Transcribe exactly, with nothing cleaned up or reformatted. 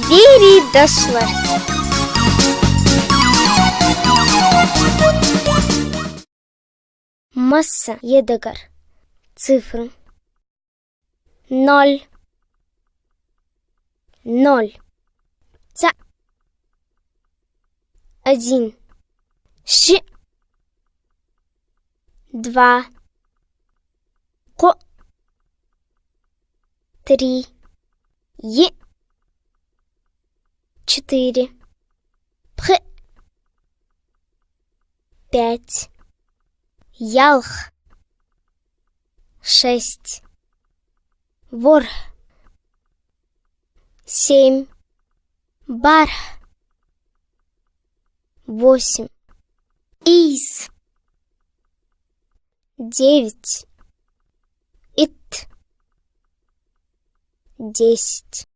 Берий дошлар. Масса я дагар цифраш: ноль, ноль, цаӀ, один, шиъ, два, кхоъ, три, йиъ, четыре, пхиъ, пять, ялх, шесть, ворхӀ, семь, бархӀ, восемь, ийс, девять, итт, десять.